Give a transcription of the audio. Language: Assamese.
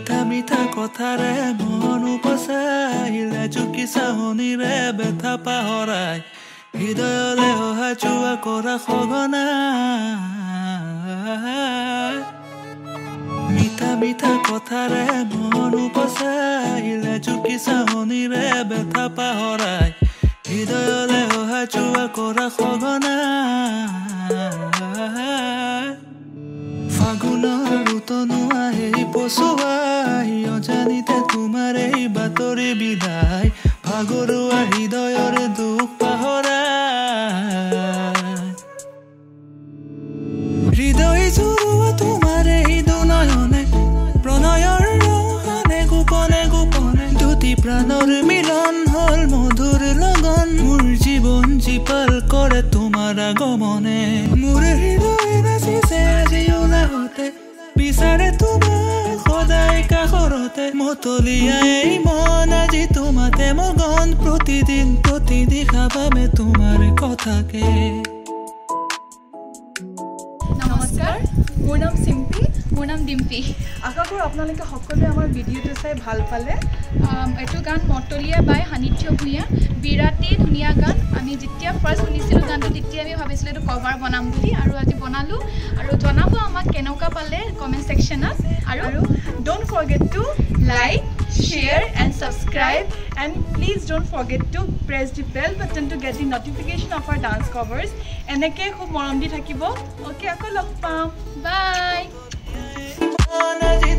মিঠা মিঠা কথাৰে মন উপচাই, লাজুকী চাহনিৰে বেথা পাহৰাই, হৃদয়লে অহা যোৱা কৰা সঘনাই। মিঠা মিঠা কথাৰে মন উপচাই, লাজুকী চাহনিৰে বেথা পাহৰাই, হৃদয়লে অহা যোৱা কৰা সঘনাই। ফাগুনৰ উতনুৱা এই পচুৱাই, অজানিতে তোমাৰ এই বাতৰি বিদায়, ভাগৰুৱা হৃদয়ৰ দুখ পাহৰাই। হৃদয় জুৰোৱা তোমাৰ এই দুনয়নে প্ৰণয়ৰ ৰং সানে গোপনে গোপনে, দুটি প্ৰাণৰ মিলন হ'ল মধুৰ লগন, মোৰ জীৱন জীপাল কৰে তোমাৰ আগমনে। মোৰ হৃদয় নাচিছে আজি উলাহতে, বিচাৰে তোমাক সদায় কাষৰতে, মতলীয়া এই মন আজি তোমাতে মগন, প্ৰতিদিন প্ৰতি নিশা ভাবে তোমাৰ কথাকে। নমস্কাৰ, মোৰ নাম চিম্পী। মোৰ নাম ডিম্পী। আশা কৰোঁ আপোনালোকে সকলোৱে আমাৰ ভিডিঅ'টো চাই ভাল পালে। এইটো গান মতলীয়া বাই সান্নিধ্য ভূঞা, বিৰাটেই ধুনীয়া গান। আমি যেতিয়া ফাৰ্ষ্ট শুনিছিলোঁ গানটো, তেতিয়া আমি ভাবিছিলোঁ এইটো কভাৰ বনাম বুলি, আৰু আজি বনালোঁ। আৰু জনাব আমাক কেনেকুৱা পালে কমেণ্ট ছেকশ্যনত। আৰু আৰু don't forget to like, share and subscribe, and please don't forget to press the bell button to get the notification of our dance covers. এনেকৈ খুব মৰম দি থাকিব। অ'কে, আকৌ লগ পাম। বাই। মন আজি